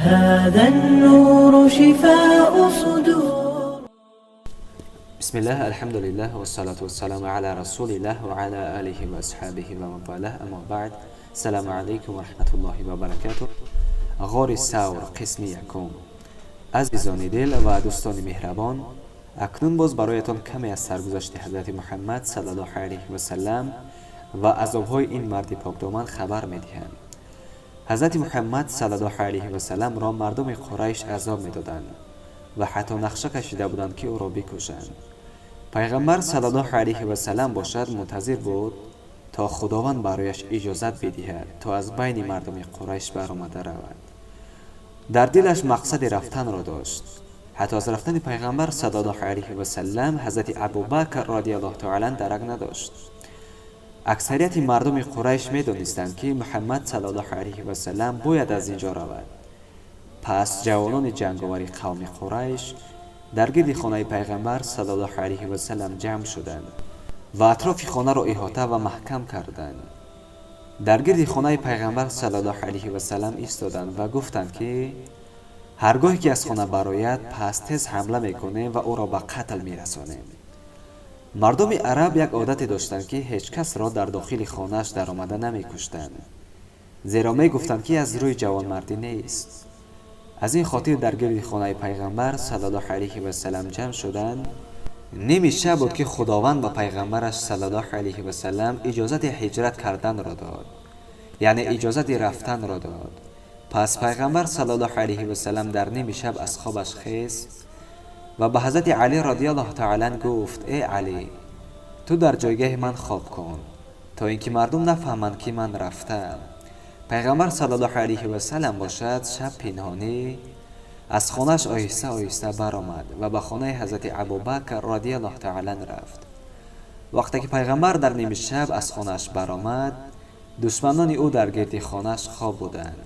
هذا النور شفاء صدور. Бисмиллаҳ, алҳамдулиллаҳ, вассалату вассаламу ала расулиллаҳ ва ала алиҳи ва асҳобиҳи ва ман валаҳ, аммо баъд. Ассалому алайкум ва раҳматуллоҳи ва баракатуҳ. Ғори Савр, қисми якум. Азизони дил ва дӯстони меҳрабон, акнун боз бароятон каме аз саргузашти ҳазрати Муҳаммад саллаллоҳу алайҳи васалам ва азобҳои ин марди покдоман хабар медиҳам. Ҳазрати Муҳаммад саллаллоҳу алайҳи васаламро мардуми Қурайш азоб медоданд ва ҳатто нақша кашида буданд, ки ӯро бикушанд. Пайғамбар саллаллоҳу алайҳи васалам бошад, мунтазир буд, то Худованд барояш иҷозат бидиҳад, то аз байни мардуми Қурайш баромада равад. Дар дилаш мақсади рафтанро дошт. Ҳатто аз рафтани пайғамбар саллаллоҳу алайҳи васалам ҳазрати Абубакр радиаллоҳу таала дарак надошт. Аксарияти мардуми Қурайш медонистанд, ки Муҳаммад саллаллоҳу алайҳи васалам бояд аз ин ҷо равад. Пас ҷавонони ҷанговари қавми Қурайш дар гирди хонаи пайғамбар саллаллоҳу алайҳи васалам ҷамъ шуданд ва атрофи хонаро иҳота ва маҳкам карданд. Дар гирди хонаи пайғамбар саллаллоҳу алайҳи васалам истоданд ва гуфтанд, ки ҳар гоҳе ки аз хона барояд, пас тез ҳамла мекунем ва ӯро ба қатл мерасонем. Мардуми араб як одате доштанд, ки ҳеҷ касро дар дохили хонааш даромада намекуштанд, зеро мегуфтанд, ки аз рӯи ҷавонмардӣ нест. Аз ин хотир дар гирди хонаи пайғамбар саллаллоҳу алайҳи васалам ҷамъ шуданд. Ними шаб буд, ки Худованд ба пайғамбараш саллаллоҳу алайҳи васалам иҷозати ҳиҷрат карданро дод, яъне иҷозати рафтанро дод. Пас пайғамбар саллаллоҳу алайҳи васалам дар ними шаб аз хобаш хест ва ба ҳазрати Алӣ радиаллоҳу таала гуфт: «Э Алӣ, ту дар ҷойгаҳи ман хоб кун, то ин ки мардум нафаҳманд, ки ман рафтаам». Пайғамбар саллаллоҳу алайҳи васалам бошад, шаб пинҳонӣ аз хонааш оҳиста оҳиста баромад ва ба хонаи ҳазрати Абубакр радиаллоҳу таала рафт. Вақте ки пайғамбар дар ними шаб аз хонааш баромад, душманони ӯ дар гирди хонааш хоб буданд,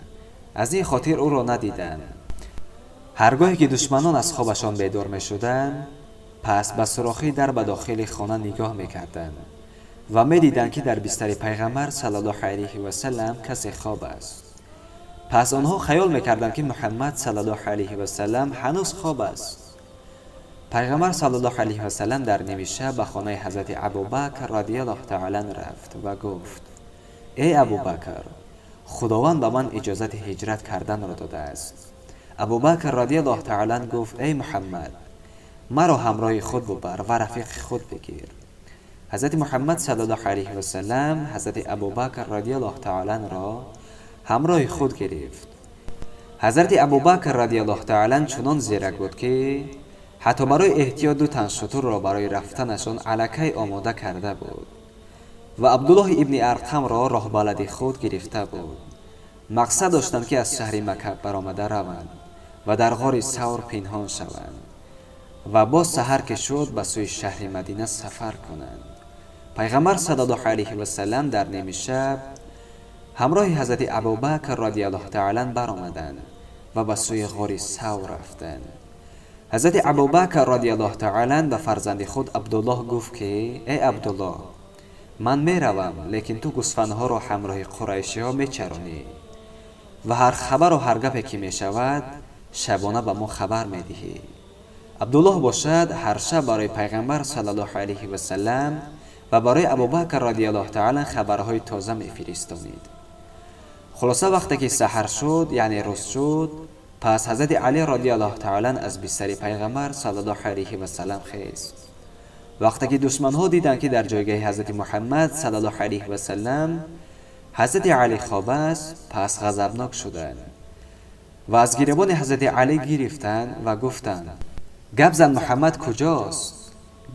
аз ин хотир ӯро надиданд. Ҳар гоҳе ки душманон аз хобашон бедор мешуданд, пас ба сурохии дар ба дохили хона нигоҳ мекарданд ва медиданд, ки дар бистари пайғамбар саллаллоҳу алайҳи васалам касе хоб аст. Пас онҳо хаёл мекарданд, ки Муҳаммад саллаллоҳу алайҳи васалам ҳанӯз хоб аст. Пайғамбар саллаллоҳу алайҳи васалам дар ними шаб ба хонаи ҳазрати Абубакр радиаллоҳу таала рафт ва гуфт: «Эй Абубакр, Худованд ба ман иҷозати ҳиҷрат карданро додааст». Абубакр радиаллоҳу таала гуфт: «Эй Муҳаммад, маро ҳамроҳи худ бубар ва рафиқи худ бигир». Ҳазрати Муҳаммад саллаллоҳу алайҳи васалам ҳазрати Абубакр радиаллоҳу тааларо ҳамроҳи худ гирифт. Ҳазрати Абубакр радиаллоҳу таала чунон зирак буд, ки ҳатто барои эҳтиёт ду тан шутурро барои рафтанашон аллакай омода карда буд ва Абдуллоҳи ибни Арқамро роҳбалади худ гирифта буд. Мақсад доштанд, ки аз шаҳри Макка баромада раванд ва дар ғори Савр пинҳон шаванд ва боз саҳар ки шуд, ба сӯи шаҳри Мадина сафар кунанд. Пайғамбар саллаллоҳу алайҳи васалам дар ними шаб ҳамроҳи ҳазрати Абубакр радиаллоҳу таала баромаданд ва ба сӯи ғори Савр рафтанд. Ҳазрати Абубакр радиаллоҳу таала ба фарзанди худ Абдуллоҳ гуфт, ки «Эй Абдуллоҳ, ман меравам, лекин ту гӯсфандҳоро ҳамроҳи қурайшиҳо мечаронӣ ва ҳар хабару ҳар гапе ки мешавад, шабона ба мо хабар медиҳӣ». Абдуллоҳ бошад, ҳар шаб барои пайғамбар саллаллоҳу алайҳи васалам ва барои Абубакр радиаллоҳу таала хабарҳои тоза мефиристонид. Хулоса, вақте ки саҳар шуд, яъне рӯз шуд, пас ҳазрати Алӣ радиаллоҳу таала аз бистари пайғамбар саллаллоҳу алайҳи васалам хест. Вақте ки душманҳо диданд, ки дар ҷойгаҳи ҳазрати Муҳаммад саллаллоҳу алайҳи васалам ҳазрати Алӣ хоб аст, пас ғазабнок шуданд ва аз гиребони ҳазрати Алӣ гирифтанд ва гуфтанд: «Гап зан, Муҳаммад куҷост?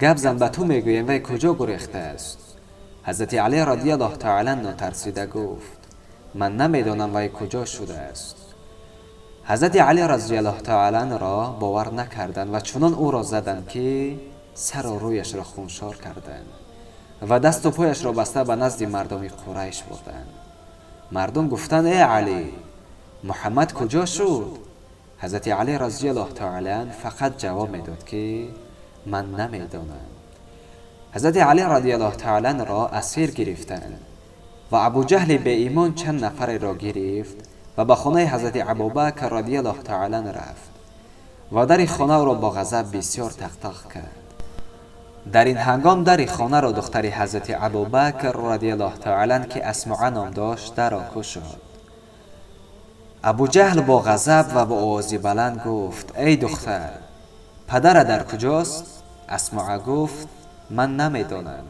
Гап зан, ба ту мегӯем, вай куҷо гурехтааст?» Ҳазрати Алӣ радиаллоҳу таала нотарсида гуфт: «Ман намедонам, вай куҷо шудааст». Ҳазрати Алӣ разиаллоҳу тааларо бовар накарданд ва чунон ӯро заданд, ки сару рӯяшро хуншор карданд ва дасту пояшро баста ба назди мардуми Қурайш бурданд. Мардум гуфтанд: «Э Алӣ, Муҳаммад куҷо шуд?» Ҳазрати Алӣ разиаллоҳу таала фақат ҷавоб медод, ки «Ман намедонам». Ҳазрати Алӣ разиаллоҳу тааларо асир гирифтанд ва Абуҷаҳли беимон чанд нафареро гирифт. ва ба хонаи ҳазрати Абубакр радиаллоҳу таала анҳу рафт ва дари хонаро бо ғазаб бисёр тақтақ кард. Дар ин ҳангом дари хонаро духтари ҳазрати Абубакр радиаллоҳу таала анҳу, ки Асмоа ном дошт, даро кушод. Абуҷаҳл бо ғазаб ва бо овози баланд гуфт: «Эй духтар, падара дар куҷост?» Асмоа гуфт: «Ман намедонам».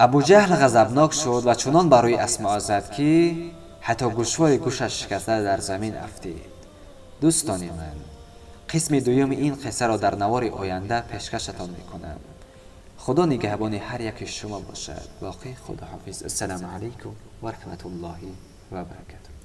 Абуҷаҳл ғазабнок шуд ва чунон бар рӯи Асмоа зад, ки ҳатто гӯшвори гӯшаш шикаста дар замин афтид. Дӯстони ман, қисми дуюми ин қиссаро дар навори оянда пешкашатон мекунам. Худо нигаҳбони ҳар яки шумо бошад. Боқӣ худоҳофиз. Ассалому алайкум ва раҳматуллоҳи ва баракатуҳ.